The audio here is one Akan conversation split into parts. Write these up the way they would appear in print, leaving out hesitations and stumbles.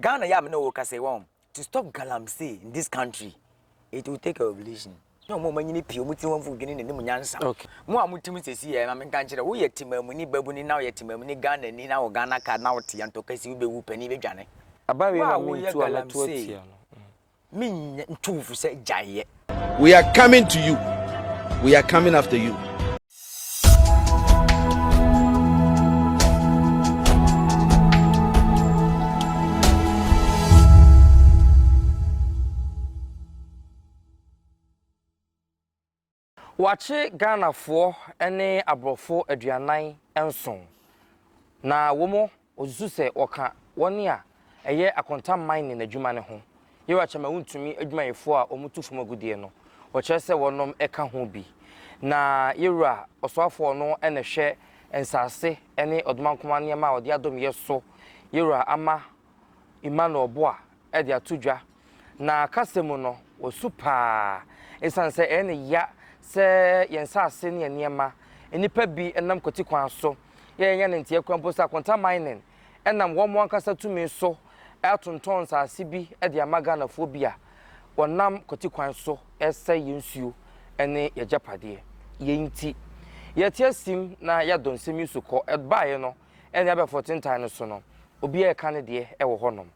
Ghana yɛ a me ne wo kasa yi wɔn to stop galamsey in this country it will take a revolution. Na wɔn a wɔanyini pii wɔn tiri wɔn mfo dwene n'anim nyansa. Okay. Mo a motim sɛsi yɛ ma menka nkyerɛ woyɛ temamuni babuni na woyɛ temamuni Ghana ni na wɔ Ghana card na wote yɛn ntɔkasi wobɛwu panin bɛdwane. Aba wei Wo na a woyɛ mentu a mɛto galamsey atia no. menyɛ ntu wo fo sɛ gyaeɛ. We are coming to you. We are coming after you. Wɔakye Ghanafoɔ ne aborɔfo 47, na wɔn wɔsusu sɛ wɔka wɔn a ɛyɛ Akonta Mining adwuma no ho. Yewura Kyama Wontumi adwumayɛfoɔ a wɔtu fam agudeɛ no, wɔkyerɛ sɛ wɔnom ka ho bi. Na Yewura Ɔsoafoɔ no na ɛhwɛ nsase ne ɔdomankoma nneɛma a wɔde adom yɛ so, Yewura Ama Emmanuel Boah de ato dwa, na kasa mu no, wasu paa esiane sɛ ɛyɛ no ya sɛ yɛn nsase ne yɛn nneɛma, nnipa bi nam kwati kwan so yɛ yɛn anya ne nteɛ koraa mpo sɛ Akonta Mining nam wɔn ankasa tumi so atontɔn nsase bi de ama Ghanafoɔ bi a wɔnam kwati kwan so resɛe yɛn nsuo ne yɛn agyapadeɛ. Yei nti, yɛte asim na yɛadɔ nsɛm yi so kɔ. Ɛbaeɛ no, ne abɛɛfo tentan no so no, obiara reka ne deɛ wɔ hɔnom.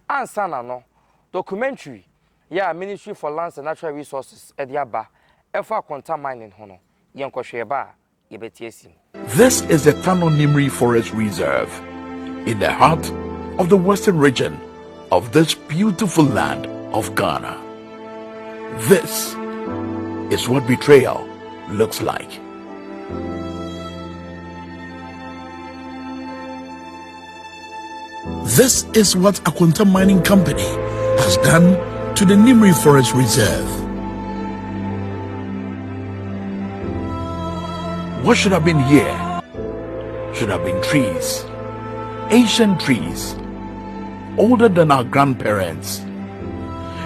Ansa na no, documentary yɛ a Ministry for Lands and Natural Resources de aba ɛfa Akonta Mining ho no, yɛnkɔhwɛ, ɛba a, yɛbɛte asi mu. This is the Tano Nimri Forest Reserve in the heart of the western region of this beautiful land of Ghana. This is what betrayal looks like. This is what Akonta Mining Company has done to the Nimri Forest Reserve. What should have been here should have been trees, ancient trees, older than our grandparents,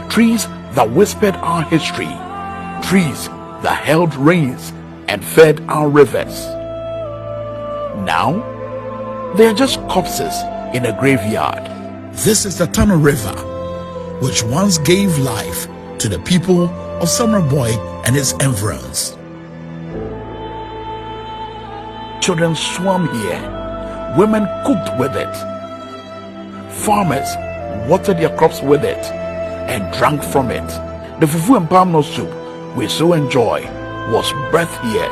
trees that whispered our history, trees that held rains and fed our rivers. Now, they are just corpses in a graveyard. This is the Tano River, which once gave life to the people of Samreboi and its environs. Children swam here. Women cooked with it. Farmers watered their crops with it and drank from it. The fufu and palm nut soup we so enjoy was birthed here.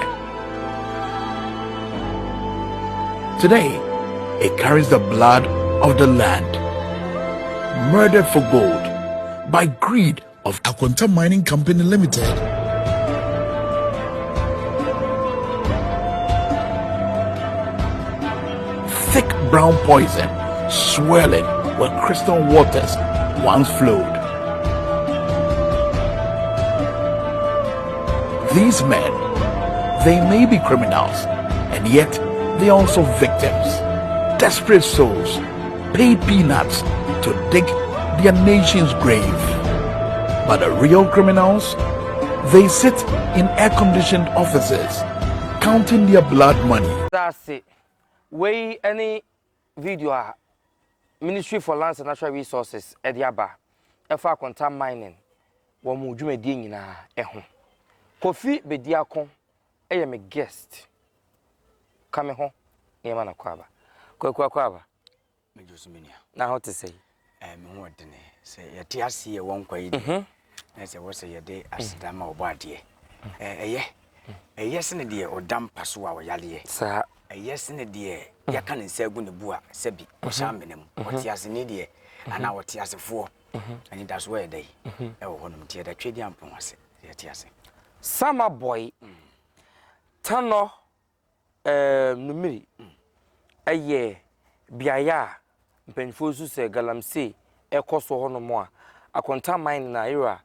Today, it carries the blood of the land, murdered for gold by greed of Akonta Mining Company Limited. Thick brown poison swirling where crystal waters once flowed. These men, they may be criminals, and yet they are also victims. Desperate souls paid peanuts to dig their nation's grave. But the real criminals, they sit in air-conditioned offices, counting their blood money. Ase. Wei ne video a Ministry for Lands and Natural Resources de aba ɛfa Akonta Mining wɔn dwumadie nyinaa ho. Kofi Bediako yɛ me guest. Ka me ho na yɛma no akwaaba. Kwaku akwaaba. Megye so me nua. Na ho te sɛn? Eh, me ho ɔdene. Sɛ yɛte ase yɛ wɔn nkwa yi deɛ, mhm. na sɛ wɔ sɛ yɛde aseda ma ɔbɔ adeɛ. Eh, ɛyɛ. Ɛyɛ sene deɛ ɔda mpa so a ɔyareɛ. Saa. Ɛyɛ sene deɛ yɛaka ne nsa agu ne bu a sɛbi ɔhyɛ amena mu. Ɔte ase ne deɛ anaa ɔte asefoɔ. Anidasoɔ yɛ dɛ ɛwɔ hɔnom nti yɛda Tweduampɔn ase yɛte ase. Sama Boy, Tanɔ Numiri yɛ beaeɛ a mpanyinfoɔ su sɛ galamsey ɛrekɔ so hɔnom a Akonta Mining a Yewura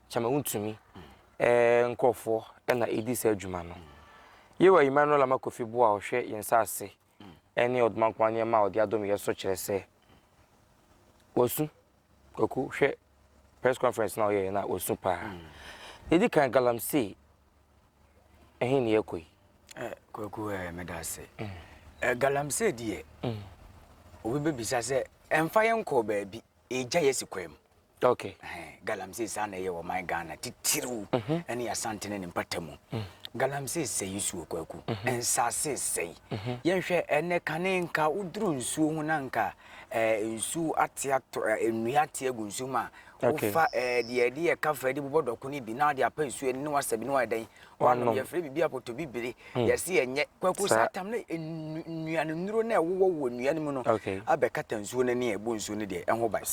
Kyamawuntumi nkorɔfoɔ na ɛredi saa adwuma no. Yewura Emmanuel Armah Kofi Boah a ɔhwɛ yɛn nsaase ne Ɔdomankoma nneɛma a ɔde adom yɛn so kyerɛ sɛ wasu. Kwaku hwɛ press conference na ɔyɛɛ na wasu paa. Deɛ ɛdi kan galamsey ɛhe ne yɛkɔ yi? Eh, Kwaku eh, meda ase. Eh, galamsey deɛ, obi bɛbisa sɛ ɛmfa yɛn nkɔɔ baabi. Ɛregya yɛ asi kwan mu. Okay. Galamsey saa na ɛyɛ wɔ man Ghana titiriw mhm. ɛne Asante ne ne mpata mu. Mm. Galamsey sɛe nsuo kwaku, mhm. nsase sɛe. Mhm. Yɛnhwɛ ɛnɛ kane nka woduru nsuo ho na nka eh, nsuo ate atɔ eh, nnua ate agu nsuo mu a wofa eh, deɛ yɛde yɛ kafa de bobɔ dɔko no bi na wode apa nsuo ani ne wasa bi ne wayɛ dɛn wanom yɛfrɛ biribi apɔtɔbibire hmm. yɛse ɛnyɛ kwaku saa tam no nnuane nnuro no a ɛwowɔ wɔ nnua no mu no abɛkata nsuo no ani a ɛbɔ nsuo no deɛ ɛho ban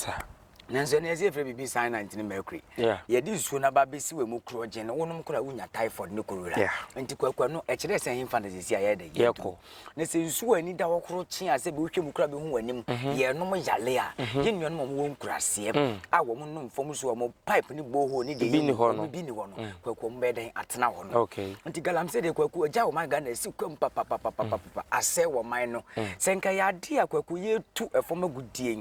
nanso ɛno yɛsɛ yɛfrɛ biribi cyanide ne mercury yɛde nsuo no aba bɛsi wɔ mu korɔgye no wonom koraa wonya typhoid ne cholera nti kwakwa no ɛkyerɛ sɛ hemfa na sɛsi a yɛyɛ dɛ yɛkɔ na sɛ nsuo ani da hɔ koro kye a sɛ bi wohwɛ mu koraa bɛhu w'anim mhm. yɛnom yale a mhm. yɛn nuanom a wɔwɔ nkuraseɛ mm. a wɔn nom fam so wɔn pipe ne borehole ne deɛ yɛ wɔn bi ni hɔ no mm. kwaku wɔn bɛyɛ dɛn atena hɔ no nti galamsey deɛ kwaku agya wɔn Ghana esi kwam papapapapapa mm. asɛ wɔn man no sɛ nka yɛ adeɛ a kwaku yɛtu ɛfam agudie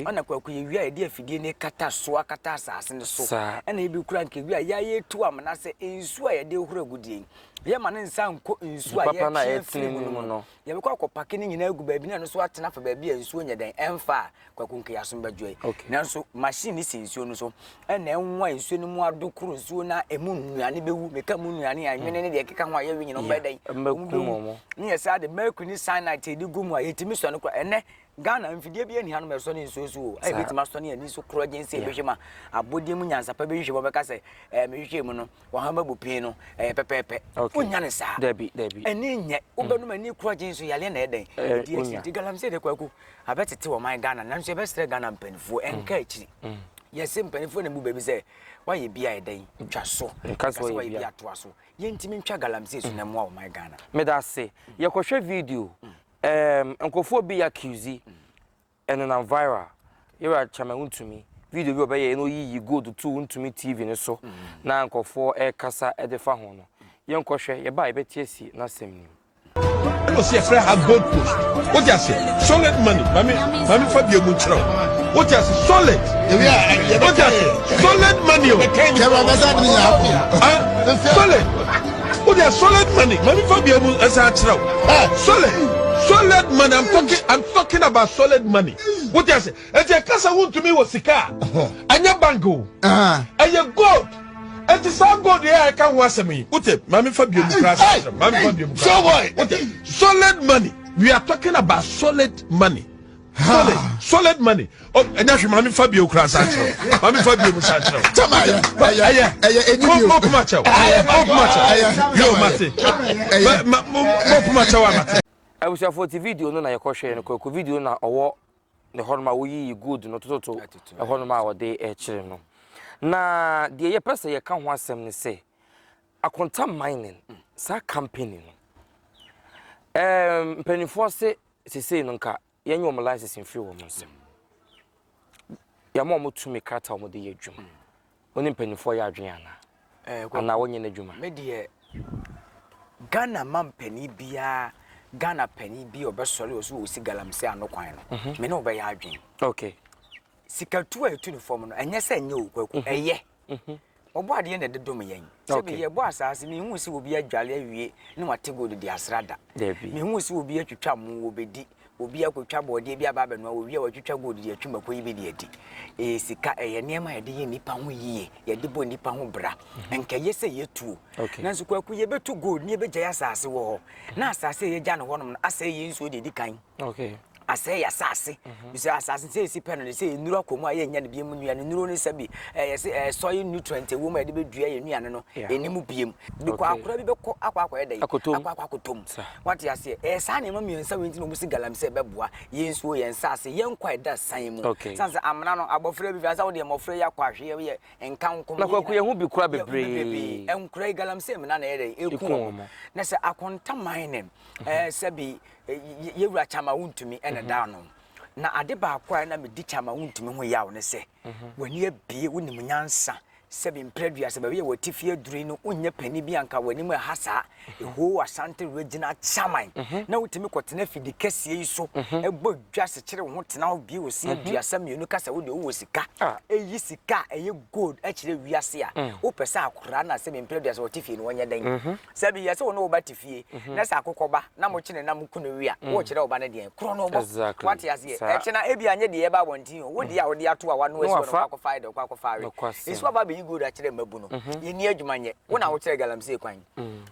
ɛna kwaku yɛwie a yɛde afidie no kata so akata asase no so ɛna ebi kura nka ewie a yɛayɛ amena sɛ nsuo a yɛde horo agudie Yɛma ne nsa nkɔ nsuo a yɛtwe afiri mu no mu no. Yɛbɛkɔ akɔpake ne nyinaa agu baabi na ɛno nso atena afa baabi a nsuo nyɛ dɛn ɛmfa a Kwaku Nkeasom bɛdwoe. Nanso machine no si nsuo no so ɛna ɛnwa nsuo no mu adokoro nsuo no a ɛmu nnuane bɛwu. Meka mu nnuane a nwene ne deɛ ɛkeka ho a yɛwe nyina wɔbɛyɛ dɛn? Wɔbɛwu. Ne yɛ saa de mercury ne cyanide yɛde gu mu a yɛtumi sɔ no koraa. Ɛnnɛ Ghana mfidie bi ani hanom ɛsɔ ne nsuo so o. A yɛbɛtumi asɔ ne ani so korɔgyen sɛ yɛbɛhwɛ mu a abɔdeɛ mu nyansapa bɛhwehwɛ mu wɔbɛka sɛ ɛɛ mehwehwɛ mu no Wahama bu pii no, ɛyɛ pɛpɛɛpɛ. Wonnya no saa. Dabi, dabi. Ani nyɛ. Wobɛnom ani kura gye nso yareɛ na ɛyɛ dɛn? Ɛdi akyi. Nti galamsey de kwaku abɛtete ɔman Ghana nanso yɛbɛsrɛ Ghana mpanimfoɔ ɛnka akyiri. Yɛse mpanimfoɔ na bu baabi sɛ woayɛ bi a ɛyɛ dɛn? Twa so. Nka sɛ woayɛ bi a toa so. Yɛntumi ntwa galamsey so na ɛmmoa ɔman Ghana. Meda ase. Yɛkɔhwɛ video. Ɛɛm, nkurɔfoɔ bi accuse Ɛnenam viral. Yɛwura Chairman Wontumi video bi a ɔbɛyɛɛ na ɔyiyi gold too Wontumi TV no so na nkurɔfoɔ ɛrekasa de fa ho no, yɛnkɔhwɛ, yɛba a yɛbɛte asi n'asɛm no mu. Ɛna ɔsi yɛfrɛ ha gold coast wote ase solid money mame mame fa bie mu nkyerɛ wo wote ase solid wote ase solid money o ah solid Wo deɛ solid money ma mi fa bia mu ɛsɛ akyerɛ wo solid solid money I'm talking I'm talking about solid money wo ti ase eti ɛkasa wo ntumi wɔ sika a ɛnyɛ bank o ɛyɛ gold eti saa gold yɛ a ɛka ho asɛm yi wo te ma mi fa bia mu kura ase akyerɛ ma mi fa bia mu kura wo te solid money we are talking about solid money. solid solid money oh, ɛnyɛ hwɛ maame fa bio kura nsa kyerɛw maame fa bio nsa kyerɛw ɛyɛ ɛyɛ ɛyɛ ɛni bio mo kuma kyɛw mo kuma kyɛw yo mate mo kuma kyɛw amate. Abusuafoɔ ti video no na yɛkɔhwɛɛ no kwaku video no na ɔwɔ ne hɔnom a woyiyi gold no tototo ɛhɔnom a wɔde ɛkyerɛ no na deɛ yɛpɛ sɛ yɛka ho asɛm ne sɛ Akonta mining saa company no ɛɛm mpanimfoɔ se sesei no nka yɛnye wɔn license mfiri wɔn nsam. Yɛama wɔn tumi krataa wɔn de yɛ adwuma. Wo ne mpanimfoɔ yɛ adwene anaa? Eh, anaa wɔnyɛ n'adwuma? Me deɛ Ghana ma mpanin biara Ghana panin bi a ɔbɛsɔre wɔ so wɔ si galamsey ano kwan no mhm. me ne wɔbɛyɛ adwene. Okay. Sikatu a ɛtu no fam no ɛnyɛ sɛ ɛnyɛ o kwaku mhm. ɛyɛ. Mhm. Ɔbɔ adeɛ na ɛde dom yɛn. Sɛbi yɛbɔ asaase, menhuu sɛ obi adwale awie na wate gold de asra da. Menhuu sɛ obi atwitwa mo, wɔbɛdi. Obi akɔtwa bɔɔdeɛ bi aba abɛnoa, wɔwie a watwitwa gold de atwi mako yi bi de adi. Ɛyɛ sika, ɛyɛ nneɛma a yɛde yɛ nnipa ho yie, yɛde bɔ nnipa ho bra. Nka ɛyɛ sɛ yɛtuo. Nanso Kwaku, yɛbɛtu gold na yɛbɛgyae asaase wɔ hɔ. Na asaase a yɛgya no hɔnom no asɛe yɛn nsuo deɛ ɛdi kan. Asɛe yɛ asase. Bisɛ asase sɛ esi pɛ no de sɛ nnuro akɔ mu a yɛnnya no biam nnua no nnuro no sɛ bi ɛyɛ sɛ ɛyɛ soil nutrient ɛwɔ mu a yɛde bɛdua yɛn nnuane no ɛni mu biam. Bikɔ akora bi bɛkɔ akɔ akɔyɛ dɛ akɔ akɔ akɔtɔ mu. Wate aseɛ ɛyɛ saa nneɛma mmiɛnsa wei nti na wɔn si galamsey bɛboa yɛn nsuo yɛn nsaase yɛn nkwa ɛda san mu. San sɛ amena no abɔfra bi fi ansa wodeɛ mmɔfra yi akɔ ahwe yɛ nka nkom. Na kwaku yɛn ho bi kura bebree. Nkura yi galamsey mena na ɛyɛ dɛ ɛku wɔn. Na sɛ akonta mining ɛɛ sɛbi yɛwura Kyama Wontumi na ɛda ano. Na ade baako a na medi Kyama Wontumi ho yaw ne sɛ, w'ani abue, wonim nyansa. Sɛbi mprɛ aduasa baabi a w'atifi aduru yi no wonyɛ panin bi a nka w'anim ɛha saa. Ehoo Asante Regional Chairman na wotumi kɔtena afidi kɛseɛ yi so bɔ dwa sekyere wo ho tena hɔ bue wo se 32 ka sɛ wo deɛ wowɔ sika ɛyi sika a ɛyɛ gold kyerɛ wiase a wopɛ sɛ akoraa no a sɛbi mprɛ aduasa ɔte fie no ɔnyɛ dɛn? Sɛbi yɛ sɛ wo ne wo ba te fie na sɛ akokɔ ba na mokye ne nam ku no wie a wokyerɛ wo ba no deɛn? Korɔ no bɔ. Wate aseɛ? Ɛkyena ebi anyɛ deɛ ɛba abɔnten o, wo deɛ a wode ato a wano asi hɔ no wokɔ akɔfa ayɛ dɛ wokɔ akɔfa awe. Nso aba abɛyi gold akyerɛ mmabunu. Yɛnni adwuma nyɛ. Wo na wokyerɛ galamsey kwan.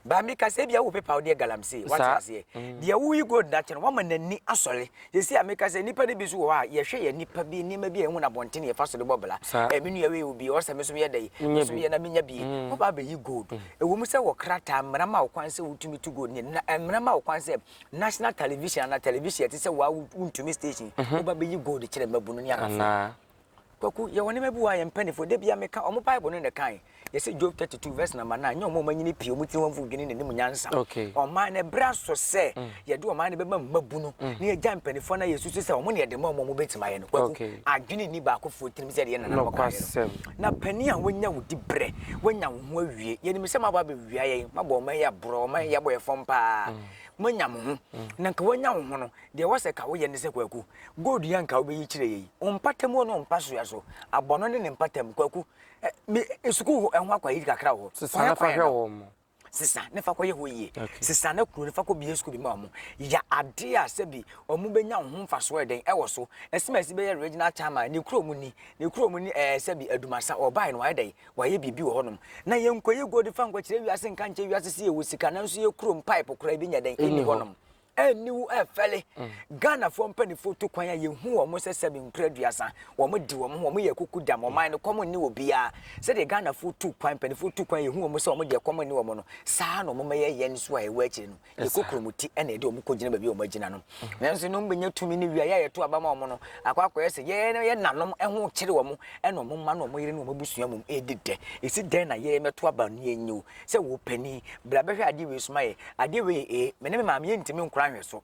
Ba meka sɛ ebia wowɔ paper a wode yɛ galamsey. Wate aseɛ? Deɛ woyi gold no akyerɛ no, woama n'ani asɔre. Seesei a meka sɛ nnipa no bi nso wɔ hɔ a, yɛhwɛ yɛn nnipa bi, nneɛma bi a yɛhu no abɔnten na yɛfa so de bɔ bra. Ɛɛ, me nua wei wɔ bi, ɔwɔ sɛ me nso meyɛ dɛn? Me nso meyɛ na menya bi. Woaba abɛyi gold. Ɛwɔ mu sɛ wɔ krataa, mmara ma wo kwan sɛ wotumi tu gold no, na mmara ma wo kwan sɛ national television anaa television a ɛte sɛ waa wontumi station, woba bɛyi gold kyerɛ mmabunu ne ahwɛfoɔ. Kwaku, yɛwɔ nneɛma bi wɔ hɔ a yɛn mpanimfoɔ, da biara meka, wɔn Bible no na ɛkae. Yɛsɛ Job 32 verse number 9, nyɛ wɔn a wɔanyini pii, wɔn tiri ho mfo dwene n'anim nyansa. Ɔman no, ɛberɛ aso sɛ yɛde ɔman no bɛma mmabunu, na yɛgya mpanimfoɔ no a yɛsusu sɛ wɔn na yɛde ma wɔn a wɔbɛtumi ayɛ no. Kwaku, adwene nni baakofoɔ tirim sɛ deɛ yɛn nananom kaeɛ no. Na panin a wanya wo diberɛ, wanya wo ho awie, yɛnim sɛ moaba abɛwia yɛn, moabɔ ɔman yi aborɔ, ɔman yi abɔ yɛn fam paa. Moanya mo ho, na nka woanya wo ho no, Deɛ ɛwɔ sɛ ka woyɛ ne sɛ Kwaku, gold yi a nka wobɛyi kyerɛ yɛ yi, wo mpatamu ne wo mpasoa so, abɔno ne ne mpatamu, Kwaku, ɛ, me, sukuu hɔ, ɛho akwayi kakra wɔ hɔ. Sesa na fa hwɛ wɔn mo. Sesa ne fa kɔyɛ hɔ yie. Sesa na kuro no fa kɔ bie sukuu bi ma wɔn. Yɛ adeɛ a sɛbi wɔn bɛnya wo ho mfasoɔ ɛdɛn ɛwɔ so. Asimasi bɛyɛ regional chairman, ne kuro mu ni, ne kuro mu ni ɛɛ sɛbi Adumasa, ɔbaeɛ no wayɛ dɛn, wayɛ biribi wɔ hɔnom. Na yɛnkɔyɛ gold fa nkɔkyerɛ wiase nka nkyerɛ wiase sɛ yɛwɔ sika nanso yɛ kurom pipe koraa bi nyɛ dɛn ɛnni hɔnom. Aniwu ɛfɛle. Ghanafoɔ mpaninfoɔ tu kwan a yɛhu wɔn sɛ sɛbi nkura aduasa, wɔn di wɔn ho, wɔn yɛ kuku dam, ɔman no kɔm nni obiara. Sɛdeɛ Ghanafoɔ tu kwan, mpaninfoɔ tu kwan yɛhu wɔn sɛ wɔn deɛ kɔm nni wɔn no, saa na wɔn yɛ yɛn nso a yɛwɔ akyire no. Yɛkɔ kurom ti ɛna yɛde wɔn kɔgyina baabi a wɔn agyina no. Nanso no wɔbɛnya tumi no wie a, yɛ a yɛto aba ma wɔn no, akɔ akɔyɛ sɛ yɛn yɛn nanom ho kyere wɔn ɛna wɔn mma ne wɔn yere ne wɔn abusua mmom ɛredi dɛ. Ɛsi dɛn na yɛn mɛto aba no yɛnyɛ o? Sɛ wo panin, bra bɛhwɛ adeɛ wei so ma yɛ. Adeɛ wei yɛ ee, me ne me maame yɛntumi nkora nhwɛ so.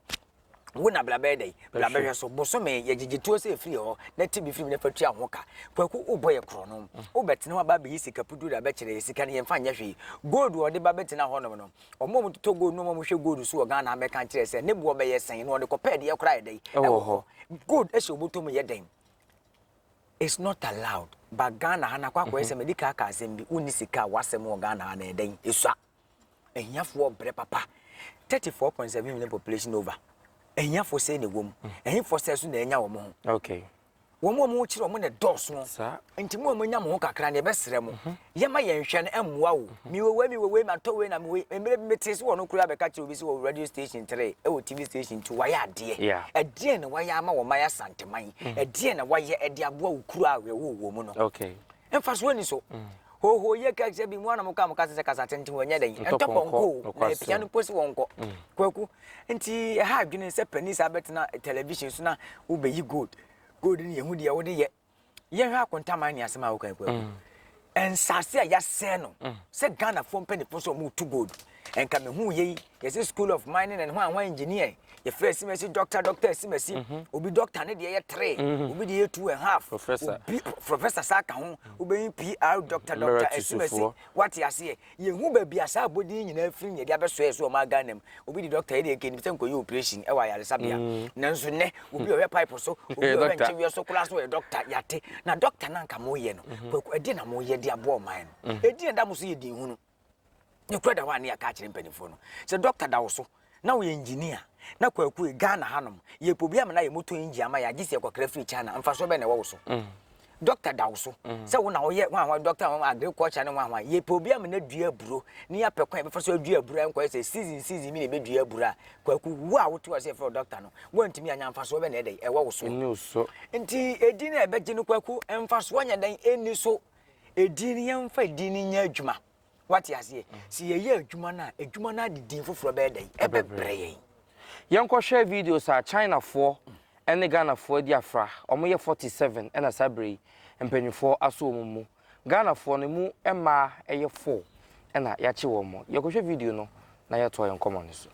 Wo na bra bɛyɛ dɛn? Bra bɛhwɛ so. Bosome, yɛgyegye tuo sɛ ɛfiri hɔ na te bi firi mu na fa tua ho ka. Kwaku, wobɔ yɛ korɔno. Wobɛtena hɔ aba abɛyi sika puduro de abɛkyerɛ yɛ. Sika no yɛmfa nyɛ hwee. Gold a ɔde ba bɛtena hɔnom no, wɔn a wɔtotɔ gold ne wɔn a wɔhwɛ gold so wɔ Ghana ha mmɛka nkyerɛ sɛ ne boɔ bɛyɛ sɛn na ɔde kɔpɛɛ deɛ koraa yɛ dɛn? Ɛwɔ hɔ. Gold hyɛ wo bɔtɔ mu yɛ dɛn? It's not allowed but Ghana ha no akɔ akɔyɛ sɛ madi kan aka asɛm bi wonni sika a w'asɛm wɔ Ghana ha no ɛyɛ dɛn esua ahiafoɔ brɛ papa 34.7 million population over ahiafoɔ sɛ na ɛwɔ mu ɛhefoɔ sɛ so na ɛnya wɔn ho okay wɔn a wɔn kyerɛ wɔn na ɛdɔɔso nti mo a moanya mo ho kakra no yɛbɛsrɛ mo yɛma yɛn hwɛ no ɛmmoa wo mewɔ wei mewɔ wei matɔ wei na mewɔ wei mmerɛ bi metee sɛ wɔn koraa bɛka kyerɛ obi sɛ wɔ radio station 3 ɛwɔ tv station 2 wayɛ adeɛ ɛdeɛn na wayɛ ama wɔn ayɛ asanteman mm. ɛdeɛn na wayɛ ɛde aboa wo kuro a yɛwɔ wɔ mu no mfasoɔ ni so mm. hoho yɛ kɛsɛ bi mu anam ka mo kasa sɛ kasa tenten wɔnyɛ dɛn ɛntɔ pɔnkɔ na epia no posi wɔn kɔ mm. Kwaku nti ɛha adwene sɛ panin saa bɛtena television so na wobɛyi gold gold ne yɛhu deɛ wode yɛ Yɛnhwɛ akontaman ne asɛm a woka yi kwaku. Mm. Nsase a yɛasɛe no mm. sɛ Ghanafoɔ mpanimfoɔ sɛ wɔn tu gold. Nka mehu yɛ yi yɛsɛ school of mining and hwan hwan engineer yɛfrɛ asimasi doctor doctor asimasi mm-hmm. obi doctor ne deɛ yɛ three mm-hmm. obi deɛ yɛ two and half professor obi professor saa ka ho wobɛyi pr doctor doctor asimasi wate aseɛ Yɛnhu baabi a saa abɔdin yi nyinaa firi na yɛde abɛsoɛ so wɔ ɔman Ghana mu. Obi di dɔkta yi deɛ nka ɛnim sɛ nkɔyɛ operation wɔ ayaresabea. Mm. Nanso nnɛ, obi ɔhwɛ pipe so, obi ɔhwɛ nkyeweɛ so koraa so ɔyɛ dɔkta, yɛate. Na dɔkta no anka moyɛ no, mhm. kwaku ɛdeɛ na moyɛ de aboa ɔman no. Mm. Ɛdin a ɛda mo so yɛ din hunu. Ne kura da hɔ a ne yɛka akyerɛ mpanimfoɔ no. Sɛ dɔkta da wo so, na woyɛ engineer, na kwaku Ghana hanom, yɛpɛ obi ama no ayɛ motor engine ama yɛ agye sɛ yɛkɔkra firi China, mfasoɔ bɛn na ɛwɔ wo so? Mm. Doctor da wo so sɛ wo na woyɛ hwan hwan doctor hwan agriculture ne hwan hwan yɛpɛ obi ama no adua aburo ne yɛapɛ kwan yɛbɛfa so adua aburo a ɛnkɔyɛ sɛ season season bi na ɛbɛdua aburo a kwaku wo a wote hɔ sɛ yɛfrɛ wo doctor no woantumi anya mfasoɔ bɛ na ɛdɛn ɛwɔ wo so nti ɛdin a ɛbɛgye no kwaku mfasoɔ nyɛ dɛn ɛnni so ɛdin no yɛmfa ɛdin no nyɛ adwuma Wate aseɛ? Sɛ yɛyɛ adwuma no a, adwuma no ade din foforɔ bɛyɛ dɛn? Ɛbɛbrɛ yɛn. Yɛnkɔhwɛ videos a Chinafoɔ ne Ghanafoɔ adi afra. Wɔyɛ 47 ɛna saa berɛ yi mpanimfoɔ asɔ wɔn mu. Ghanafoɔ no mu mmaa yɛ 4 ɛna yɛakye wɔn. Yɛkɔhwɛ video no na yɛatoa yɛn nkɔmmɔ no so.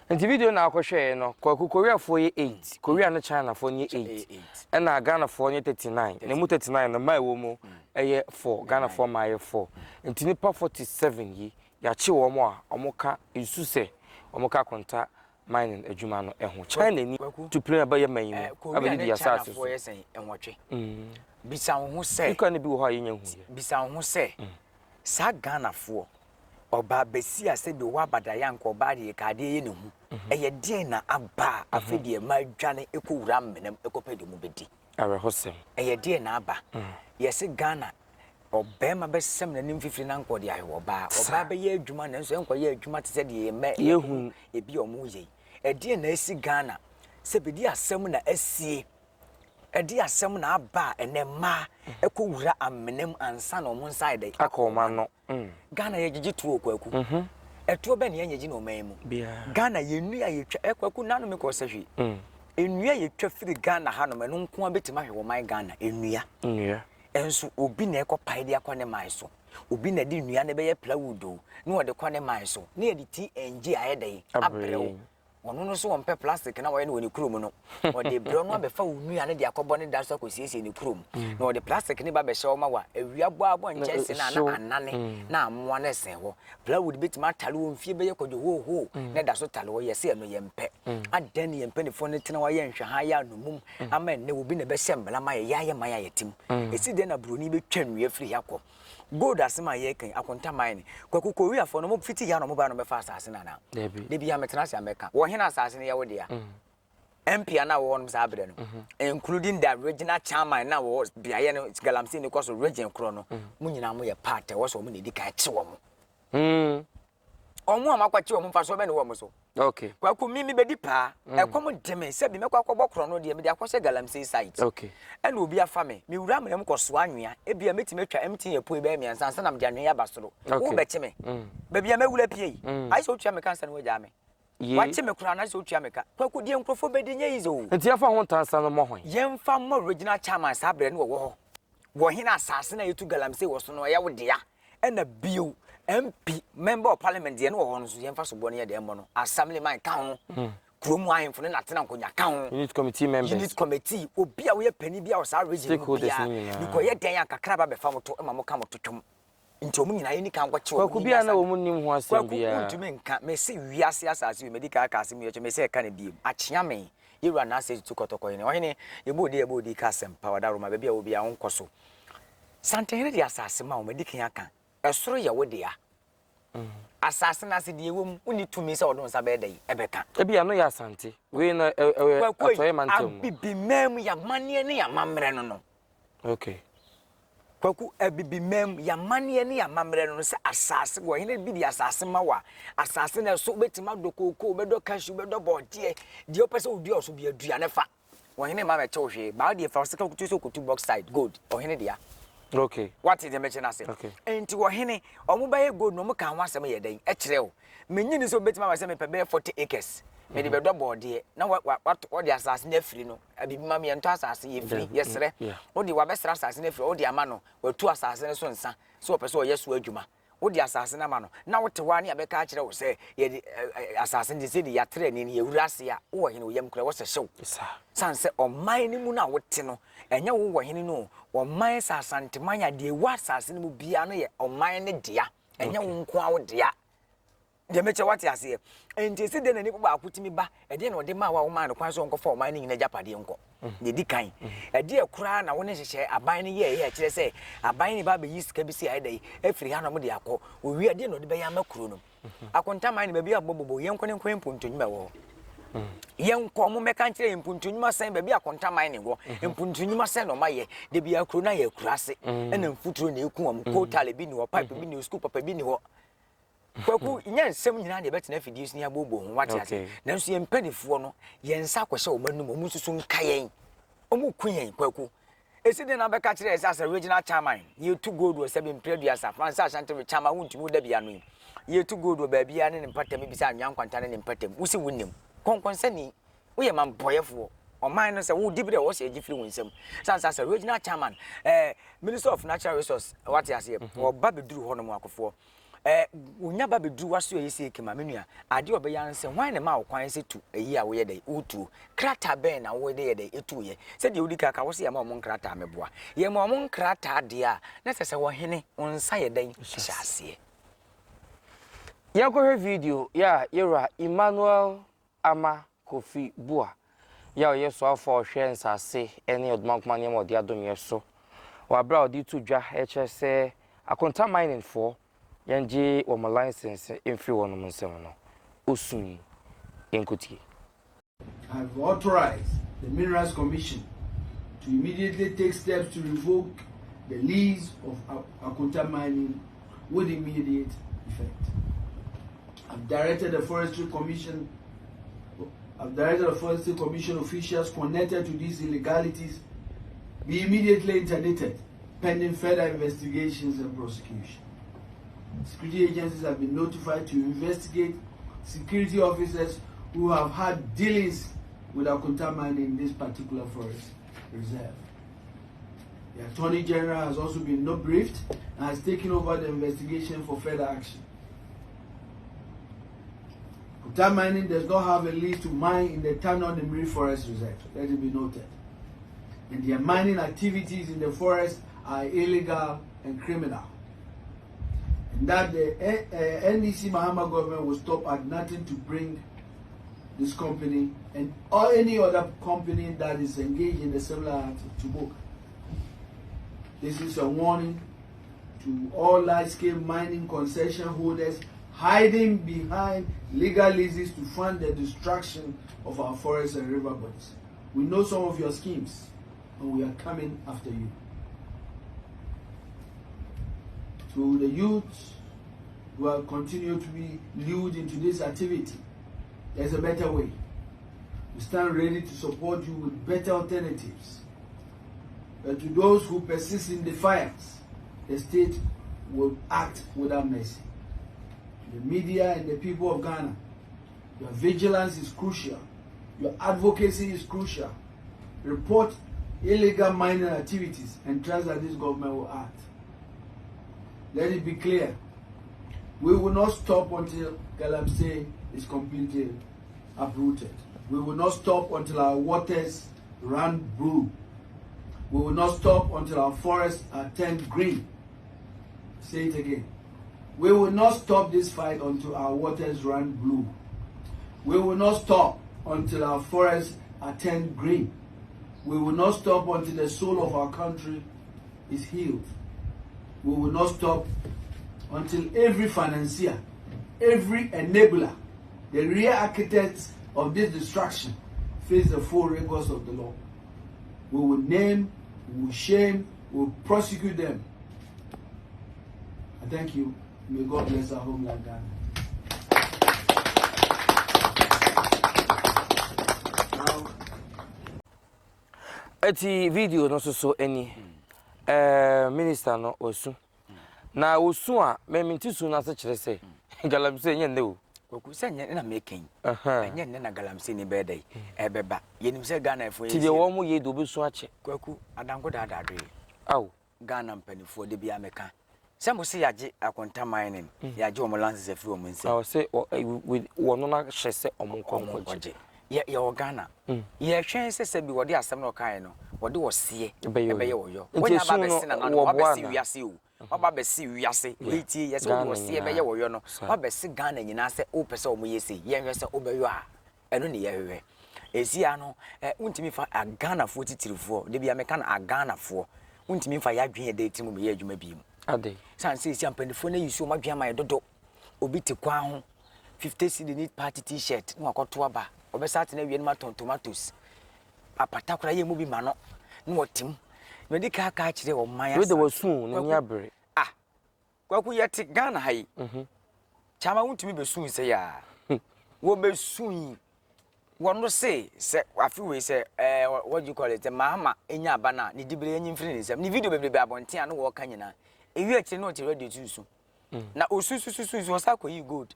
Nti video no a wokɔhwɛeɛ no, Kwaku, Koreafoɔ yɛ 8, Korea ne Chinafoɔ no yɛ 8, ɛna Ghanafoɔ no yɛ 39, na ɛmu 39 no mmaa a ɛwɔ mu yɛ 4, Ghanafoɔ mmaa yɛ 4. Nti nnipa 47 yi, yɛakye wɔn a wɔka, yɛsusu sɛ wɔka akonta mining adwuma no ho. China ni tu plane aba yɛ man yi mu Korea abɛdidi ne yɛn asase Chinafoɔ so. yɛ sɛn? Nwɔtwe. Bisa wo ho sɛ. Bi koraa na bi wɔ hɔ a yɛnnya nhuiɛ. Bisa wo ho sɛ, saa Ghanafoɔ, ɔbaa basia sɛ bi ɔwɔ abadaeɛ a anka ɔbaa deɛ ka adeɛ yɛ ne hu. Ɛyɛ deɛn na aba a afei deɛ mmaa dwane kɔ wura amena mu kɔpɛ deɛ wɔbɛdi? Awerɛhosɛm. Ɛyɛ deɛn na aba? Yɛse Ghana ɔbarima bɛsɛm n'anim fifiri na anka ɔde ahwɛ ɔbaa. Ɔbaa bɛyɛ adwuma nanso ɛnkɔyɛ adwuma te sɛ deɛ yɛn mma Yɛhu. ebi a wɔyɛ yi. Ɛdeɛn na asi Ghana? Sɛ bɛdi asɛm na asie. Ɛde asɛm na aba a ɛnɛ mmaa ɛkɔ wura amena mu ansa na wɔn nsa ayɛ dɛ akɔ wɔn ano. Ghana yɛgyegye tuo kwaku. Ɛtoɔ bɛn na yɛnyɛ gye na ɔman mu. Ghana yɛn nnua yɛtwa ɛ kwaku nanu mi kɔ sɛhwi. Nnua yɛtwa firi Ghana hanom ɛno nko ara bɛtumi ahwɛ ɔman Ghana nnua. Nnua. Ɛnso obi na ɛkɔ pae de akɔ ne man so. Obi na ɛde nnua no bɛyɛ plywood o na ɔde kɔ ne man so na yɛde TNG ayɛ dɛn abrɛ wo. Ɔno no nso ɔmpɛ plastic na wɔyɛ no wɔ ne kurom no. Ɔde brɛ no abɛfa wo nua no de akɔbɔ ne da so akɔsiesie ne kurom. Na ɔde plastic no ba bɛhyɛ wo ma wa awia bɔ abɔ nkyɛnse no a na anane na amoa no ɛsɛn hɔ. Plywood bɛtumi atale wɔ mfie bɛyɛ kwadwo hoohoo na ɛda so tale hɔ. Yɛse ɛno yɛmpɛ. Adɛn ne yɛn mpanimfoɔ no tena hɔ ayɛ nhwɛha ayɛ anomum ama ɛnnɛ obi na ɛbɛhyɛ mmara ma yɛ yɛayɛ man a yɛte mu. Ɛsi dɛn na buroni bɛtwa nnua firi ha kɔ? Gold asem a yɛreka yi, akonta mine. Kwaku Koreafoɔ no, wɔn fiti ha na wɔn baeɛ na wɔbɛfa asase no anaa? Dabi. Da biara metena ase a mɛka. Wɔ hena asase no yɛ wo dea? MP a na wɔwɔ hɔnom saa berɛ no, including the regional chairman na wɔwɔ beaeɛ no, galamsey no kɔ so region korɔ no, mo nyinaa moyɛ part a ɛwɔ sɛ wɔn na ɛdi kan kye wɔn. Wɔn a moakɔkye wɔn mfasoɔ bɛn na ɛwɔ wɔn so? Okay. Kwaku me mebɛdi paa. Mm. Ɛkɔm de me sɛ bi mɛkɔ akɔbɔ korɔ no deɛ mede akɔhyɛ galamsey site. Okay. Ɛna obi afa me. Mewura amena mu kɔsoa anwea. Ebia mɛtumi atwa MTN apue bɛyɛ mmiɛnsa ansa na mede anwea yi aba soro. Okay. Wobɛkye me. Mm. Baabi a mɛwura pie yi. Mm. Ayɛ sɛ wotua me ka ansa na woagyaa me. Yee. Wakye me koraa na ayɛ sɛ wotua me ka. Kwaku deɛ nkurɔfoɔ bɛdi nyɛ easy o. Nti yɛmfa ho ntansa no mmɔ hwan? Yɛmfa mmɔ regional chairman saa berɛ no wɔwɔ hɔ. Wɔ hena asase no a yɛtu galamsey wɔ so no ɛyɛ wo dea? Ɛna bio, MP, Member of Parliament deɛ no wɔ hɔ no nso yɛmfa soboɔ no yɛ deɛ mmɔ no. Assemblyman ka ho, kurom ahemfo ne n'atena nkonnwa ka ho. Unit committee members. Unit committee, obi a woyɛ panin bi a wɔ saa region no mu Stakeholders biara, no nyinaa. mekɔyɛ dɛn a kakra ba bɛfa mo to ma moka mo to twom. Nti wɔn nyinaa yɛnni kan nkɔkye wɔn. Kwaku biara na wɔn nnim ho asɛm Kwaku, biara. wontumi nka. Mese wiase asase wei, madi kan aka asɛm yi akyerɛ, mese ɛka no bio. Akyea me, yɛwura Nase Tutu Kɔtɔkɔ hene. Ɔhene, yɛbɔ odin a yɛbɔ odin ka asɛmpa, Ɔdaroma, baabi a wɔ biara wonkɔ so. Santehene de asase ma wo, madi kan aka. Ɛsoro yɛ wo dea. Asase no ase deɛ ɛwɔ mu, wonni tumi sɛ wode wo nsa bɛyɛ dɛn? Ɛbɛka. Ebia ɛno yɛ Asante, wei no ɛwɔ Kwaku ei, Atɔeɛ mantam mu. Abibiman mu y'amanneɛ ne y'amammerɛ no no. Okay. Kwaku, Abibiman mu y'amanneɛ ne y'amammerɛ no no sɛ asase, ɔhene bi de asase ma wo a, asase no ɛso wobɛtumi adɔ kookoo, wobɛdɔ cashew, wobɛdɔ bɔɔdeɛ, deɛ wopɛ sɛ wodua wɔ so biara dua ne fa. Ɔhene mma mɛkyɛ wo hwee. Baa deɛ fa wo sika kutu so kotu bauxite gold. Ɔhene dea. Okay. Wate deɛ mɛkyɛ no ase. Okay. Nti ɔhene, ɔmo bɛyɛ gold no ɔmo ka ho asɛm yɛ dɛn? Ɛkyerɛ wo. Menye ni sɛ obetumi aba sɛ mepɛ bɛyɛ 40 acres. Mede bɛdɔ bɔɔdeɛ. Na wa wa wato wɔde asase no afiri no. Abibi ma me yɛntɔ asase yɛfiri yɛsrɛ. Wode wabɛsrɛ asase no afiri wode ama no. Watu asase no so nsa sɛ ɔpɛ sɛ ɔyɛ so adwuma. Wode asase no ama no, na wote hɔ ara ne yɛabɛka akyerɛ wo sɛ yɛde asase no te sɛ deɛ yɛatrɛ ani no, yɛwura ase a, wowɔ hene, wo yam koraa, ɛwɔ sɛ hyew. Sane sɛ ɔman no mu no a wote no, ɛnyɛ wo wɔ hene no o, ɔman sɛ Asanteman a, deɛ ɛwɔ asase no mu biara no yɛ ɔman no dea, ɛnyɛ wo nko ara wo dea. Deɛ mekyɛ wate aseɛ. Enti ɛsi dɛn na nipa baako tumi ba, ɛdeɛn na ɔde maa wo a womaa no kwan sɛ ɔnkɔfa ɔman no nyina agyapadeɛ nkɔ? Deɛ ɛdi kan, ɛdeɛ koraa na wo ne nhyehyɛɛ aban no yɛeɛ a ɛkyerɛ sɛ aban no reba abɛyi sika bi sei ayɛ dɛn afiri hanom de akɔ, wɔwie a ɛdeɛn na ɔde bɛyɛ ama kuro no? Akontaman no baabi a bɔbɔbɔ, yɛnkɔ ne nkɔyɛ mpontonwuma ɛwɔ hɔ. Yɛnkɔ, ɔmo mmɛka nkyerɛ yɛn mpuntunnwuma sɛn baabi a Akontaman ne wɔ, mpuntunnwuma sɛn na ɔmo ayɛ, da biara kuro no ayɛ akuraase, ɛna mfuturo na eku wɔn, coal bi ni hɔ, pipe bi ni hɔ, sukuu papa bi ni hɔ. Kwaku, nyɛ nsɛm nyinaa na yɛbɛtena afidie so na yɛabooboo ho, wate ase? Nanso yɛn mpanimfoɔ no, yɛn nsa akɔhyɛ wɔn anum, wɔn nso so nka yɛn. Wɔn ku yɛn, Kwaku. Esi dɛn na wobɛka kyerɛ yɛn sɛ as a regional chairman, yɛtu gold wɔ sɛbe mpere aduasa, Francis Ashanti re chairman wontumi wo da bi ano yi. Yɛtu gold wɔ baabiara ne ne mpatam, ebisa Anwea Nkwanta ne ne mpatam. Wose wonnim. Kɔnkɔnsani, woyɛ mampɔyɛfoɔ. Ɔman no sɛ wo diberɛ a ɛwɔ sɛ yɛgye firi wo nsam. Sane sɛ asɛ regional chairman, eh, Minister of Natural Resource, wate aseɛ, ɔba bɛduru hɔ nom akofoɔ. Eh, wonya ba bɛduru w'aso ɛyɛ sei kema, me nua, adeɛ a ɔbɛyɛ ara ne sɛ, hwan na ɛmaa wo kwan sɛ tu ayi a woyɛ dɛn, wotuo? Krataa bɛn na wode yɛ dɛn, ɛtuiɛ? Sɛdeɛ wodi kan ka, wo se yɛma wɔn nkrataa, meboa. Yɛma wɔn nkrataa deɛ a, na ɛsɛ sɛ ɔhene, wo nsa yɛ dɛn, hyɛ aseɛ. Yɛnkɔhwɛ video yi a Yɛwura Emmanuel Ama Kofi Buah yi a ɔyɛ soafoɔ a ɔhwɛ nsase ne ɔdomankoma nneɛma a ɔde adom yɛ so wɔ aberɛ a ɔde reto dwa rekyerɛ sɛ Akonta Mining foɔ yɛngye wɔn license mfiri wɔnom nsam no, ɔsu yi. Yɛnkɔtie. I have authorized the Minerals Commission to immediately take steps to revoke the lease of Akonta Mining with immediate effect. I've directed the Forestry Commission I've directed the Forestry Commission officials connected to these illegalities be immediately interdicted pending further investigations and prosecution. Security agencies have been notified to investigate security officers who have had dealings with Akonta mining in this particular forest reserve. The Attorney General has also been not briefed and has taken over the investigation for further action. Akonta Mining does not have a lease to mine in the Tano Nimiri Forest Reserve, let it be noted. And their mining activities in the forest are illegal and criminal. And that the NDC Mahama government will stop at nothing to bring this company and or any other company that is engaged in the similar act to book. This is a warning to all large-scale mining concession holders hiding behind legal leases to fund the destruction of our forests and river bodies. We know some of your schemes, and we are coming after you. To the youth who are continue to be lured into this activity, there's a better way. We stand ready to support you with better alternatives. But to those who persist in defiance, the state will act without mercy. To the media and the people of Ghana, your vigilance is crucial. Your advocacy is crucial. Report illegal mining activities and trust that this government will act. Let it be clear, we will not stop until Galamsey is completely uprooted. We will not stop until our waters run blue. We will not stop until our forests are turned green. Say it again. We will not stop this fight until our waters run blue. We will not stop until our forests are turned green. We will not stop until the soul of our country is healed. We will not stop until every financier, every enabler, the real architects of this destruction face the full rigors of the law. We will name, we will shame, we will prosecute them. I thank you. May God bless our homeland, Ghana. Eti video no nso so ani. Ɛɛ minister no wasu. Na osu a me mente su no ase kyerɛ sɛ galamsey ɛnyɛ nnɛ o. Kwaku sɛ nyɛ na meka yi. Ɛnyɛ nnɛ na galamsey ni bɛyɛ dɛ ɛbɛba. Yɛnim sɛ Ghana ɛfo yɛ. Ti deɛ wɔn mo yɛ de obesu akyɛ. Kwaku adanko daadaa doe. Ao. Ghana mpanifoɔ da biara meka sɛ mo se yagye Akonta mining yagye wɔn license afiri wɔn nsam. Na ɔse wɔn no ahyɛ sɛ wɔn nkɔ nkɔgye. Yɛ yɛwɔ Ghana yɛhwɛn sɛ sɛbi wɔde asɛm na ɔkaeɛ no wɔde ɔseɛ ɛbɛyɛ ɔyɔ. Nti Wɔnya aba esu no abɛse nana no wɔboa wabɛse anaa? wiase o waba abɛse wiase wei tie yɛ sɛ wode Ghana ɔseɛ nyinaa bɛyɛ ɔyɔ no saa. wabɛse Ghana nyinaa sɛ wopɛ sɛ wɔyɛ sei yɛnhwɛ sɛ wobɛyɔ a ɛno ne yɛhwehwɛ. Ɛsi ara no ɛ wontumi fa Ghanafoɔ titirifoɔ da biara meka no Aghanafoɔ wontumi mfa yɛadwene a ɛda yɛ tirim mmɛyɛ adwuma bio. Adɛn? Sane sɛ ɛsi a mpanimfoɔ no ayi so wɔn adwene ama yɛ dodo. Obi te kwan ho 50 cedi ne party t-shirt na wakɔto aba. Ɔbɛsa atena awia no mu atɔn tomatoes. Apata koraa yɛ mu bi ma no na ɔte mu. Madi kan aka akyerɛ ɔman Wei de Asante. wasu o, n'ani Kwaku, abere. ah, Kwaku yɛte Ghana ha yi. Kyama wontumi bɛsu nsɛ yi a. Wɔbɛsu yi. Wɔno se sɛ afe wei sɛ ɛɛ what do you call it Mahama nya aba no a ne dibere anyi mfiri ne nsam. Ne video bebrebe abɔnten a na wɔka nyinaa. Ewie akyire na ɔte radio so su. Na osu su su su su ɔsan kɔyii gold.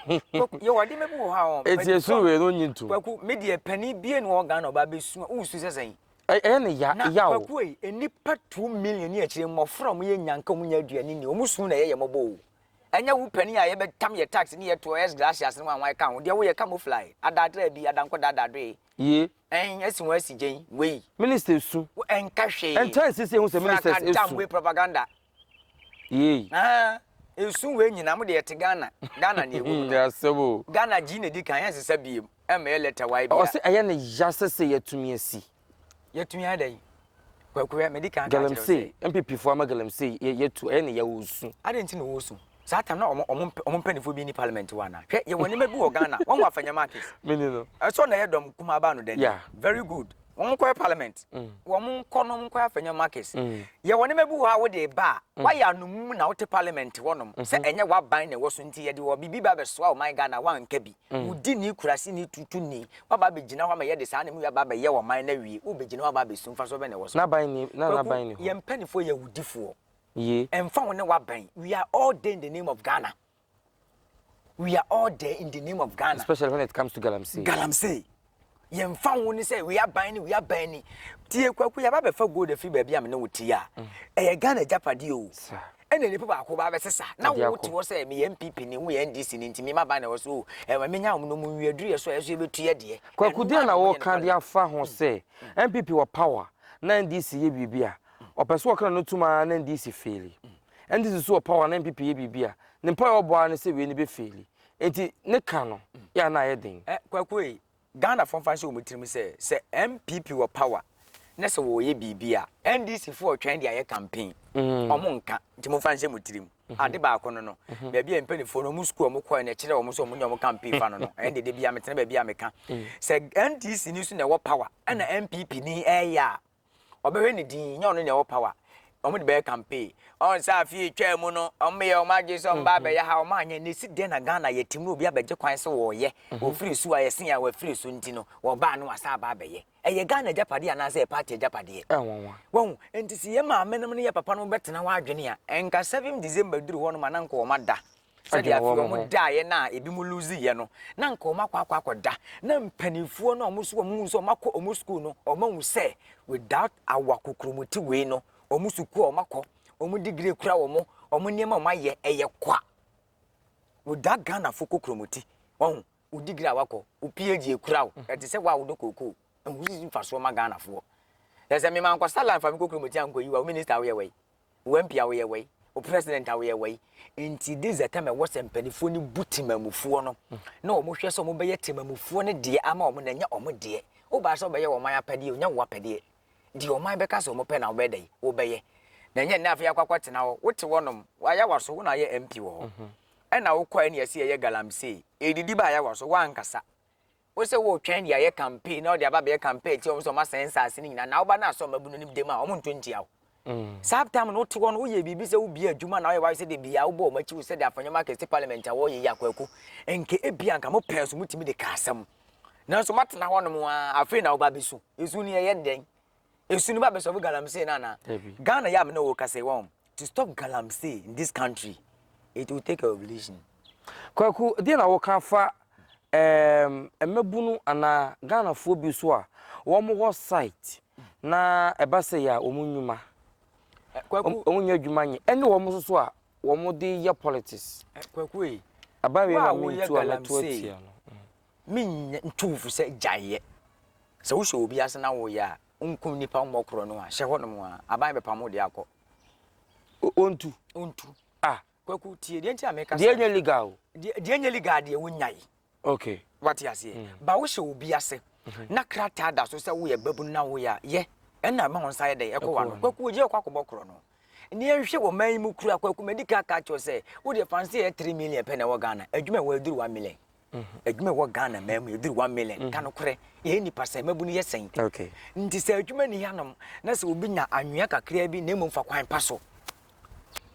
Yɛwɔ ade ma bi wɔ hɔ a wɔn. Eti esu wei no nyi ntum. Kwaku, me deɛ panin bie na wɔ Ghana ɔba abɛsu a, wosu sɛ sɛn? Ɛyɛ ne ya, ya o. Na Kwaku ei, nnipa 2 million ne akyire mmɔfra a wɔyɛ nyanka wɔn nya aduane ni, wɔn su na ɛyɛ yɛ mmɔbɔ o. Ɛnyɛ wo panin a yɛbɛtam yɛ tax ne yɛ toɔ ex gratia ne wanwan ka ho, deɛ woyɛ camouflage, adaadraa bi, adankɔ daadaadoe. Ye. Ɛn, asi wɔn asi gyɛn, wei. Minister su. Wo ɛnka hwee. Ɛnkyɛn sisi ehu sɛ ministers esu. Frakadam wei propaganda. Yei. Ah, esu wei nyinaa mo deɛ yɛte Ghana. Ghana na ɛwɔ mu no. Asɛm o. Ghana gyi na edi kan yɛn sesa biem. Ɛmma yɛ letter Y bia. Ɔse ɛyɛ ne ya sɛ sɛ yɛatumi asi. Yɛatumi ayɛ dɛn? Kwaku hwɛ, medi kan aka akyerɛ wo sɛ. Galamsey, NPP foɔ ama galamsey yɛatu, ɛyɛ ne ya ɔresu. Adɛn nti na ɔresu? Saa time na ɔmo ɔmo ɔmo mpanyinfoɔ bi ni parliament hɔ anaa? Hwɛ, yɛwɔ nneɛma bi wɔ Ghana, wɔn wɔ Afanya Markets. Meni no. Ɛsɛ ɔna ɛyɛ dɔm kumaa baa no dɛn? Yeah. Very good. Wɔn nkɔyɛ parliament. Wɔn nkɔ no wɔn nkɔyɛ Afanya Markets. Yɛwɔ nneɛma bi wɔ hɔ a wode ba a, wayɛ anomum na wote parliament hɔnom sɛ ɛnyɛ w'aban na ɛwɔ so nti yɛde wɔ biribi ba abɛsoa ɔman Ghana woanka bi. Wodi ni, kurase ni, tutu ni, woaba abɛgyina hɔ ama yɛde saa nneɛma yi aba abɛyɛ ɔman no awie, wobɛgyina hɔ aba abɛsu mfasoɔ bɛn na ɛwɔ so? N'aban ni, na Kwaku, n'aban ni hɔ. yɛn mpanimfoɔ yɛ awudifoɔ. Ye. Ɛmfa ho ne w'aban, we are all there in the name of Ghana. We are all there in the name of Ghana. Especially when it comes to galamsey. Galamsey. Yɛmfa ho ne sɛ wei aban ni, wei aban ni. Tie Kwaku, yɛaba abɛfa gold afiri baabi a me ne wo te yi a, ɛyɛ Ghana agyapadeɛ o. Ɛna nipa baako ba abɛsesa. Na wo te hɔ sɛ meyɛ NPP ni, woyɛ NDC ni nti me m'aban na ɛwɔ so o. Ɛma menya wɔn na wɔn nwie aduru yɛ so a yɛ so yɛbɛtu yɛ deɛ. Kwaku, deɛn na woka de afa ho sɛ NPP wɔ power na NDC yɛ biribi a, ɔpɛ sɛ ɔka n'ano tom ara na NDC feeli. NDC nso wɔ power na NPP yɛ biribi a, ne mpaeɛ a ɔbɔ ara ne sɛ wei no bɛfeeli. Enti ne ka no, yɛ a na ayɛ den. Eh, Kwaku ei, Ghanafoɔ mfa nhyɛ wɔn tirim sɛ, sɛ NPP wɔ power na sɛ wɔreyɛ biribi a, NDC foɔ retwɛn de ayɛ campaign. Wɔn nka, nti momfa nhyɛ mo tirim. Ade baako no no, baabi a mpanimfoɔ no, wɔn sukuu a wɔkɔɛ no ɛkyerɛ wɔn sɛ wɔn nyɛ wɔn campaign fa no no, ɛno deɛ da biara metena baabi a meka. Sɛ NDC ni nso na ɛwɔ power ɛna NPP ni ɛreyɛ a, ɔbɛhwɛ ne din, nyɛ ɔno na ɛwɔ power. Wɔn de bɛyɛ campaign. Ɔn sɛ afe etwaa mu no, wɔn yɛ wɔn adwene sɛ wɔn ba abɛyɛ ha, wɔn anyɛ. Na esi dɛn na Ghana yɛ tim na obi abɛgye kwan sɛ wɔreyɛ? Wɔfiri so a yɛsen a wɔafiri so nti no, wɔbaa no wɔasan aba abɛyɛ. Ɛyɛ Ghana agyapadeɛ anaasɛ ɛyɛ party agyapadeɛ? Ɛnwanwa. Wahu? Nti sɛ yɛn maame nom ne yɛn papa nom bɛtena hɔ adwene a, nka 7 December duru hɔ nom a na nka wɔn ada. Sɛdeɛ afei wɔn daeɛ no a ebi mu lose yɛ no, na nka wɔn akɔ akɔ akɔda. Na mpanimfoɔ no a wɔn nso wɔn hu sɛ wɔn akɔ wɔn sukuu no, wɔn ahu sɛ without our kokromoti wei no, wɔn sukuu a wɔn akɔ, wɔn degree kura wɔn, wɔn nneɛma a wɔn ayɛ ɛyɛ kwa. Without Ghanafoɔ kokromoti, wɔn wo degree a wakɔ, wo PhD ekura wo, ɛte sɛ wo a wodɔ kookoo, ɛho sisi mfasoɔ ma Ghanafoɔ. Sɛ sɛ mema nkɔsa line fa me kokromoti ankɔ yi wa, wo minister a woyɛ wei. Wo MP a woyɛ wei, wo president a woyɛ wei. Nti this is the time ɛwɔ sɛ mpanimfoɔ no bu temamufoɔ no na wɔn hwɛ sɛ wɔn bɛyɛ temamufoɔ no deɛ ama wɔn na ɛnyɛ wɔn deɛ. Wobaa sɛ wobɛyɛ wɔn man apɛdeɛ onya wo apɛdeɛ. Deɛ ɔman bɛka sɛ wɔn pɛ na wobɛyɛ dɛ wobɛyɛ. Na ɛnyɛ nnɛ afei akɔ akɔtena hɔ. Wote hɔnom, wayɛ waso, wo na ayɛ MP wɔ hɔ. Ɛna wokɔɛ ne yɛse yɛyɛ galamsey. Ɛdidi ba ayɛ waso, woankasa. Wo sɛ woretwɛn de ayɛ campaign na wode aba abɛyɛ campaign atia wɔn sɛ wɔasɛe nsaase no nyinaa na woba no asɔ mmabunu no dam a wɔn nto ntia wo. Saa time no wote hɔ no woyɛ biribi sɛ wobie adwuma na woyɛ wayɛ sɛ de bia wobɔ wɔn akyi wo sɛ de afa nneɛma akɛse parliament a wɔyɛ yi akwaku nke ebia nka mo pɛn so motumi de ka asɛm nanso moatena hɔ nom a afei na woba abɛsu esu no yɛyɛ dɛn esu no ba bɛsɔfo galamsey no anaa Ghana yɛ a me ne wo kasa yi wɔn to stop galamsey in this country it will take a revolution. Kwaku, deɛ na woka fa ɛɛm mmabunu anaa Ghanafoɔ bi so a wɔn wɔ site na ɛba sɛ yɛ a wɔn nnwuma Kwaku, wɔn nyɛ adwuma nyɛ ɛne wɔn nso so a wɔn de yɛ politics. Kwaku ei, Aban wei wo a na woyɛ mentu a mɛto galamsey atia no. menyɛ ntu wo fo sɛ gyae yɛ. Sɛ wohyɛ obi ase na woyɛ a, wonkum nnipa mmɔ korɔ no a, hyɛ hɔnom a, aban bɛpam wo de akɔ. Ɔntu. Ɔntu. Ah. Kwaku, tie, deɛ nti a meka Deɛ nyɛ legal o. Deɛ nyɛ legal deɛ wonyae. Okay. Wate aseɛ? Mm. Ba wohyɛ obi ase mm-hmm. na krataa da so sɛ woyɛ babunu na woyɛ a, yɛ. Ɛna ɛma wo nsa yɛ dɛn ɛkɔ w'ano. Kwaku, ogye ɔkɔ akɔbɔ korɔ no. Ne yɛnhwɛ wɔ man yi mu kura Kwaku, madi ka aka kyerɛ sɛ wodeɛ fanse yɛ 3 million pɛ na ɛwɔ Ghana. Adwuma ɛwɔ aduru 1 million. Adwuma ɛwɔ Ghana man mu ɛduru 1 million. Ka nokorɛ, yɛyɛ nipa sɛn, mmabunu yɛ sɛn? Nti sɛ adwuma nni hanom na sɛ obi nya anwea kakraa bi na mmom fa kwan pa so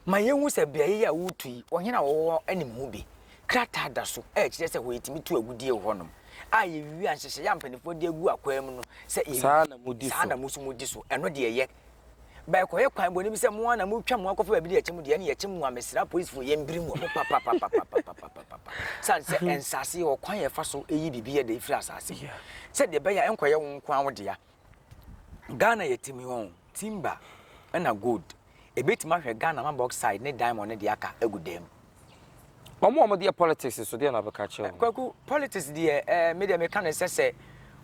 ma yɛhu sɛ beaeɛ yi a woretu yi, ɔhene a ɔwɔ hɔ nim ho bi. Krataa da so a ɛkyerɛ sɛ hɔ yɛtumi tu agudeɛ wɔ hɔnom a yɛwie a nhyehyɛeɛ a mpanimfoɔ de agu akwan mu no sɛ yɛwie Saa na modi saa so. na mo nso modi so. Ɛno deɛ ɛyɛ. Ba ɛkɔyɛ kwan bɔne bi sɛ mo ara na motwa mo akɔfa baabi de yɛkye mo deɛ, ɛne yɛkye mo a mesrɛ apolisifoɔ yɛmbiri mo mo papapapapapapapapa. Sane sɛ nsaase yɛwɔ kwan a yɛfa so yi biribi yɛ dɛ firi asaase mu sɛdeɛ ɛbɛyɛ a ɛnkɔyɛ wo nko ara wo dea. Ghana yɛ timi wɔn timber ɛna gold ɛbɛtumi ahwɛ Ghana ma bauxite ne diamond ne deɛ aka agu dan mu. Wɔn a wɔde yɛ politics so deɛ na bɛka kyerɛ wɔn. Kwaku, politics deɛ eh, me deɛ meka no sɛ sɛ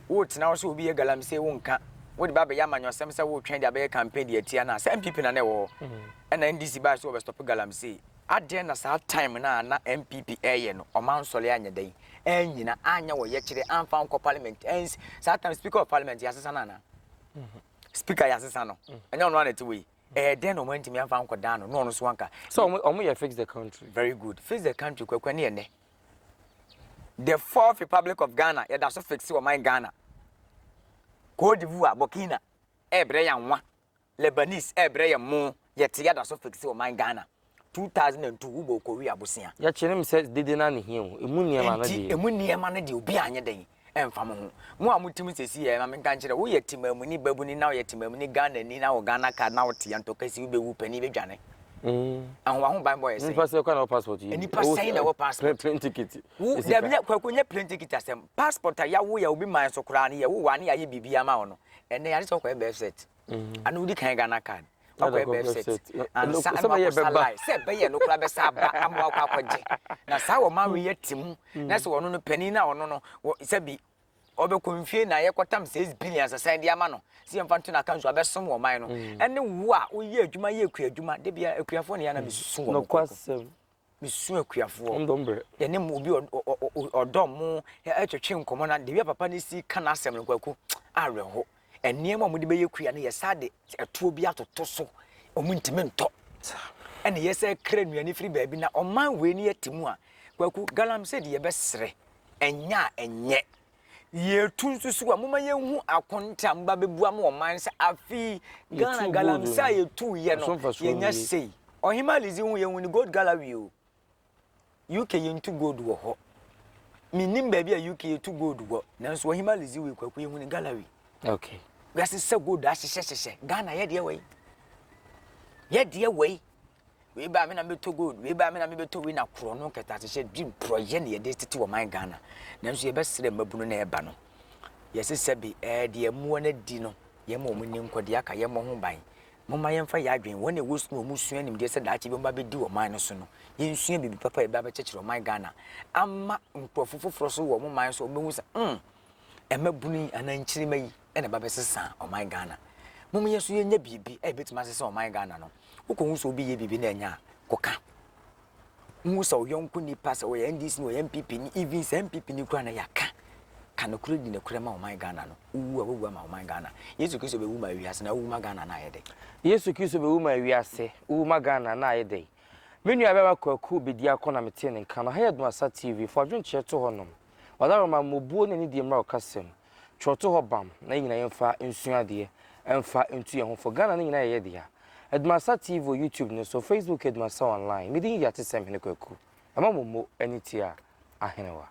wotena hɔ sɛ obi yɛ galamsey wonka, wode ba abɛyɛ amanyɔsɛm sɛ wotwɛn de abɛyɛ campaign de atia no a, sɛ NPP na na ɛwɔ hɔ ɛna NDC baa sɛ wɔbɛstɔpo galamsey. Adɛn na saa time no a na NPP ɛyɛ no ɔma nsɔre anyɛ dɛn anyina anyɛ wɔ yɛkyerɛ amfa ankɔ parliament ans saa time speaker of parliament yɛasesa no anaa? Speaker yɛasesa no ɛnyɛ ɔno ara na ɛte wɔ yi. Ɛyɛ dɛn na wɔn antumi amfa ankɔdan no na ɔno nso anka. Sɛ wɔn wɔn yɛ fix the country. Very good fix the country kwaku ɛne ɛnɛ the fourth republic of Ghana yɛda so fixe ɔman Ghana Cote d'Ivoire Burkina ɛɛbrɛ yɛn anwa Lebanese ɛɛbrɛ yɛn mo yɛte yɛda so fixe ɔman Ghana 2002 wobɔ okowi abosea. Yɛkyerɛ no sɛ dede no ara na ehia o, emu nneɛma no Enti deɛ. emu nneɛma no deɛ obi anyɛ dɛn ɛmfa mo ho. Mo a mote mu seesei ɛ, ma menka nkyerɛ wo, woyɛ Temamuni babuni na woyɛ Temamuni Ghanani na wɔ Ghana card na wote Yantokasi wobɛwu panin bɛdwane. Ahowaho banbɔ yɛ sɛn? Nnipa sɛn koraa na ɛwɔ passport yi bi? Nnipa sɛn na ɛwɔ passport? Plane ticket. Wo, dabi nyɛ, Kwaku, nyɛ plane ticket asɛm. Passport a yɛawo yɛ obi man so koraa no, yɛwo wo a ne yɛayɛ biribi ama wo no, ɛnnɛ yɛade sɛ wokɔyɛ birth cert. Ana wodi kan Ghana card. Wakɔyɛ birth cert. Ansa na wakɔsa line. Sɛ ɛbɛyɛ no koraa bɛsa aba ama wakɔ akɔgye. Na saa wɔ man wei yɛte mu. Na sɛ ɔno no panin no a ɔno no sɛbi ɔbɛkɔ mfie na yɛkɔtam 6 billion sɛsɛn de ama no sɛ yɛmfa nto n'account so abɛsom wɔ man no. Ɛne wo a woyɛ adwuma yɛ akua adwuma. Da biara akuafoɔ na yɛ na mesusu wɔn. Nokwasɛm. Mesu akuafoɔ. Yɛne mo obi ɔdɔ mo ɛtwetwe nkɔmmɔ na deɛ papa no si ka n'asɛm no kwaku awerɛho. Nneɛma a wɔde bɛyɛ kua no yɛsa de ɛtoɔ bi atoto so wɔn ntumi ntɔ. Ɛna yɛsɛ kra nnuane firi baabi na ɔman wei ne yɛte mu a kwaku galamsey de yɛbɛsrɛ ɛnyɛ a ɛnyɛ. Yɛtu nso so a, momma yɛnhu akonta a moba bɛbu ama ɔman sɛ afe yi Ghana galamsey a yɛtuiɛ no, yɛnya sei. Ɔhema Lizzie ho yɛhu ne gold gallery o. UK yɛntu gold wɔ hɔ. Mennim baabi a UK yɛtu gold wɔ, nanso Ɔhema Lizzie wei Kwaku yɛhu ne gallery. Okay. Yɛasesa gold ahyehyɛhyehyɛ. Ghana yɛdeɛ wei. Yɛdeɛ wei. Wei baa me na mebɛtɔ gold, wei baa me na mebɛtɔ wei na korɔ no nkɛtɛasehyɛ dream porɔyɛ na yɛde tete ɔman Ghana. Nanso yɛbɛsrɛ mmabunu na ɛba no. Yɛse sɛbe ɛɛ deɛ mmoa no adi no yɛma wɔn ni nkɔ deɛ aka yɛmmɔ ho ban. Momma yɛmfa yɛn adwene, wɔn a ɛwɔ sukuu a wɔsua nimdeɛ sɛ daakye bi wɔba bɛdi ɔman no so no, yɛnsua biribi papa a yɛbɛba abɛkyekyere ɔman Ghana ama nkurɔfo foforɔ so wɔ wɔn man so wɔbɛhu sɛ mm mmabunu yi anaa nkyirimma yi na ɛba bɛsesa ɔman Ghana. Mom yɛn nso yɛnyɛ biribi a ɛbɛtumi asesa ɔman Ghana no. Wokɔhu sɛ obi yɛ biribi na ɛnyɛ a, kɔka. Wohu sɛ wo yɔnko nipa sɛ ɔyɛ NDC ni ɔyɛ NPP ni, even sɛ NPP ni koraa na yɛaka. Ka nokorɛ di nokorɛ ma ɔman Ghana no. Wowu a woawu ama ɔman Ghana. Yesu Kristo bɛwu maa wiase na wowu ma Ghana na ayɛ dɛn? Yesu Kristo bɛwu maa wiase, wowu ma Ghana na ayɛ dɛn? Me nua bɛma Kwaku Bediako na metee ne nka no. Ha yɛ Aduasa TV, fa w'adwenkyerɛ to hɔ nom. W'adaworoma, mmɔbuo ne anidie mmra wo kasa mu. Twerɛtohɔ bam na yɛn nyinaa yɛmfa nsua adeɛ mfa ntu yɛn ho fo. Ghana no nyinaa yɛ yɛ dea. Adumasa TV wɔ YouTube no so, Facebook Adumasa Online. Me din de Atesɛm Hene Kwaku. Ɛma mo mmo ani tia Ahenewa.